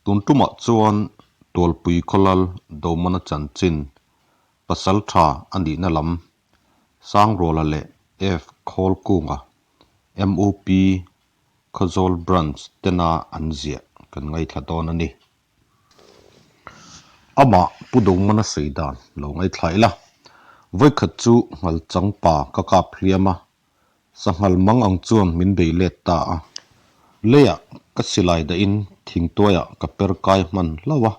Tun tumah chuan Tualpui Khawlal Domana chanchin pasal tha a nihna lam Sangruala leh F Khawlkunga, MUP Khawzawl Branch tena an ziah kan ngaithla dawn a ni. Amah Pu Domana sawi dan lo ngaithla ila, vawikhat chu Nghalchang pa ka kap hliam a, Sanghal mang ang chuan min bei let ta a. Leiah ka silai dahin thingtuaiah ka per kai hman hlauh a,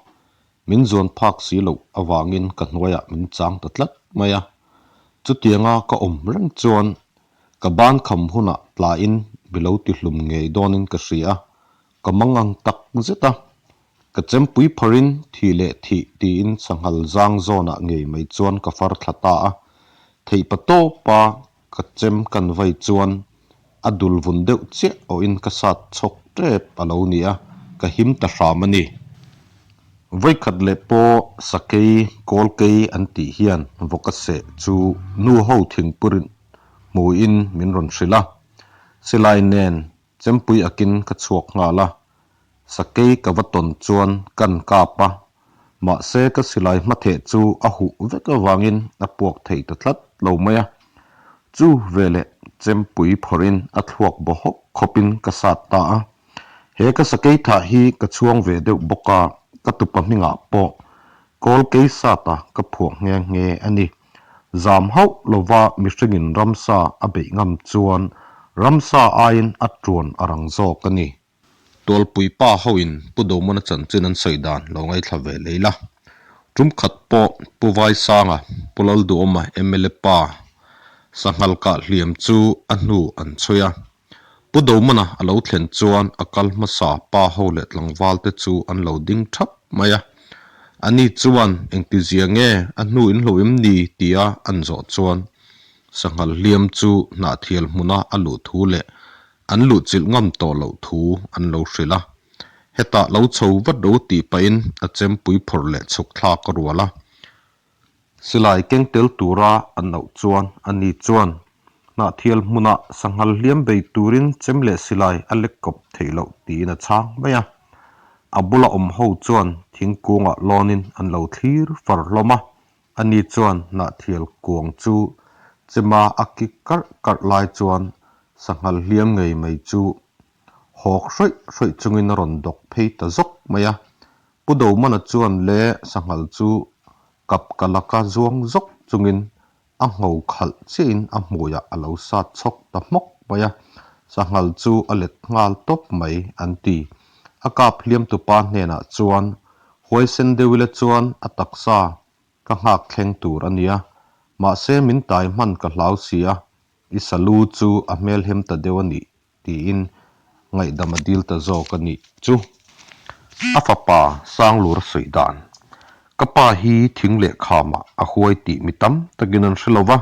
min zuan phak si loh avangin ka hnuaiah min chang ta tlat mai a. Chutianga ka awm reng chuan ka ban kham hunah tlain mi lo ti hlum ngei dawnin ka hria a, ka mang ang tak zet a. Ka chempui pharin thih leh thih tiin sanghal zang zawnah ngei mai chuan ka far thla ta a. Theihpa tawpa Ka chem kan vai chuan a dul vun deuh chiah awhin ka sat chhawk tep a lo ni a, ka him ta hram a ni. Vawikhat leh pawh sakei kawlkei an tih hian vawka seh chu nu ho thingpurin hmuin min rawn hrilh a, silai nen chempui akin ka chhuak nghal a, sakei ka va tawn chuan kan kap a, Mahse ka silai hmatheh chu a huh vek avangin a puak thei ta tlat lo mai a. Chu veleh chempui phawrhin a thluak baw hawk khawpin ka sat ta a. He ka sakei thah hi ka chhuang ve deuh bawk a, ka tupa hmingah pawh kawl kei sata ka phuah nghe nghe a ni. Zam hauh lova mihringin ramsa a beih ngam chuan ramsa aiin a tuan a rang zawk a ni. Tualpui pa hoin Pu Domana chanchin an sawi dan lo ngaithla ve lei la. Tum khat pawh Pu Vaisanga, Pu Lalduhawma mla pa sanghal kah hliam chu a hnu an chhui a. Pu Domana a lo thlen chuan a kal hmasa pa ho leh tlangval te chu an lo ding thap mai a. Ani chuan engtizia nge a hnu in hlo em ni tia an zawh chuan sanghal hliam chu hnahthial hmuna a luh thu leh An luhchilh ngam tawh loh thu an lo hrilh a, hetah lo chho vat ro tih pahin a chempui phawrh leh chhuk thlak a rual a. Silai keng tel tura an auh chuan ani chuan Hnahthial hmunah sanghal hliam bei turin chem leh silai a lek kawp theih loh tiin a chhang mai a. A bula awm ho chuan thingkungah lawnin an lo thlir far hlawm a, Ani chuan Hnahthial kuang chu chema a kik karh karh lai chuan sanghal hliam ngei mai chu hawk hrawih hrawih chungin a rawn dawk phei ta zawk mai a. Pu Domana chuan le sanghal chu kap ka laka zuang zawk chungin a ngho khalh chiahin a hmuiah a lo sat chhawk ta hmawk mai a, sanghal chu a let nghal tawp mai an ti. A kap hliamtupa hnenah chuan Huaisen deuh ila chuan a taksa ka nghak thleng tur a nia, mahse min tai hman ka hlau si a, i salu chu a hmelhem ta deuh a nih tiin ngaihdam a dil ta zawk a nih chu. A fapa Sanglur a sawi dan, Ka pa hi thing leh khamah a huai tih mi tam takin an hre lo va,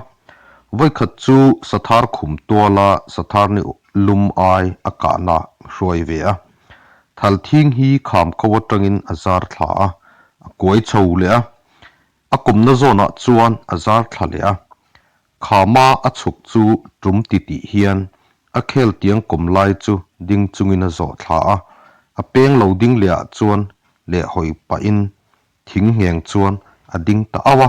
vawikhat chu Sathar khum tuala Sathar ni lum ai a kahna hruai ve a, Thalthing hi kham ko atangin a zar thla a, a kuai chho leh a. A kawmna zawnah chuan a zar thla leh a. Khama a chhuk chu tum ti tih hian a khel tiang kawm lai chu ding chungin a zawh thla a. A peng lo ding leh ah chuan leh hawi pahin thing ngheng chuan a ding ta auh a.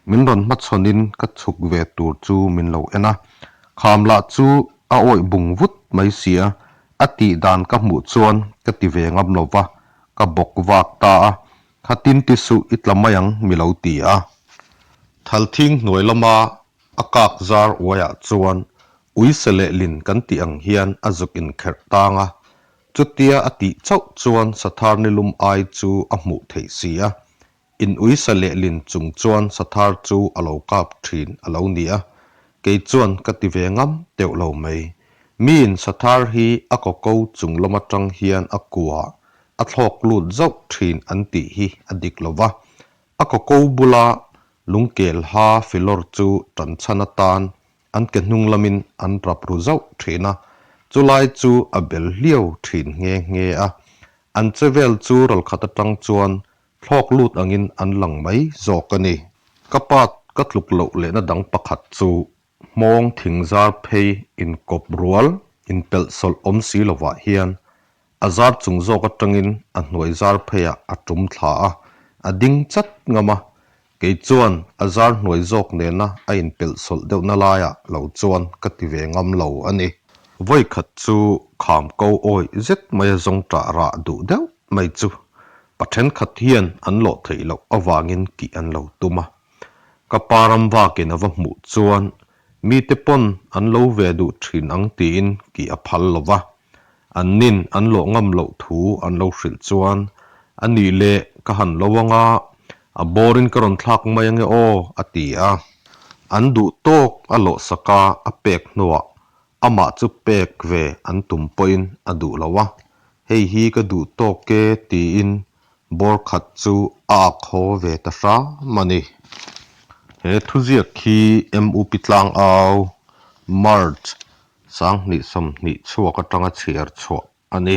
Min rawn hmachhawnin ka chhuk ve tur chu min lo en a. Kham lah chu a awih bung vut mai si a, A tih dan ka hmuh chuan ka ti ve ngam lo va, ka bawk vak ta a, Khatin ti suh i tla mai ang mi lo ti a. Thalthing hnuai lama a kak zar uaiah chuan ui se leh lin kan tih ang hian a zuk inkherh tang a, chutia a tih chauh chuan sathar nilum ai chu a hmuh theih si a, In uisa lehlin chung chuan sathar chu a lo kap thin a lo ni a, kei chuan ka ti ve ngam teuh lo mai. Miin sathar hi a kawko chung lam atang hian a kua a thlawk lut zauh thin an tih hi a dik lo va, a kawko bula lungkel ha filawr chu tanchhan atan an ke hnung lamin an rap ru zauh thin a, chulai chu a bel hliau thin nghe nghe a. An che vel chu ralkhat atang chuan Thlawk lut angin an lang mai zawk a ni. Ka pa ka tluk loh lehna dang pakhat chu hmawng thing zar phei inkawp rual inpelh sawlh awm si lovah hian A zar chung zawk atangin a hnuai zar pheiah a tum thla a, a ding chat ngam a. Kei chuan a zar hnuai zawk nena a inpelh sawlh deuhna laiah lo chuan ka ti ve ngam lo a ni. Vawi khat chu kham ko awih zet maia zawng ṭah rah duh deuh mai chu pa ṭhenkhat hian an lawh theih loh avangin kih an lo tum a. Ka pa ram vakin a va hmuh chuan mite pawn an lo ve duh ṭhin ang tiin kih a phal lo va. An nin an lawh ngam loh thu an lo hrilh chuan, A nih leh ka han lo anga, a bawrin ka rawn thlak mai ange aw, a ti a. An duh tawk a lawh sak a, a pek hnuah amah chu pek ve an tum pawhin a duh lo a, hei hi ka duh tawk e tiin bawr khat chu a ak haw ve ta hram a ni. He thuziak hi MUP Tlangau, March, 2020 chhuak atanga chhiar chhuah a ni.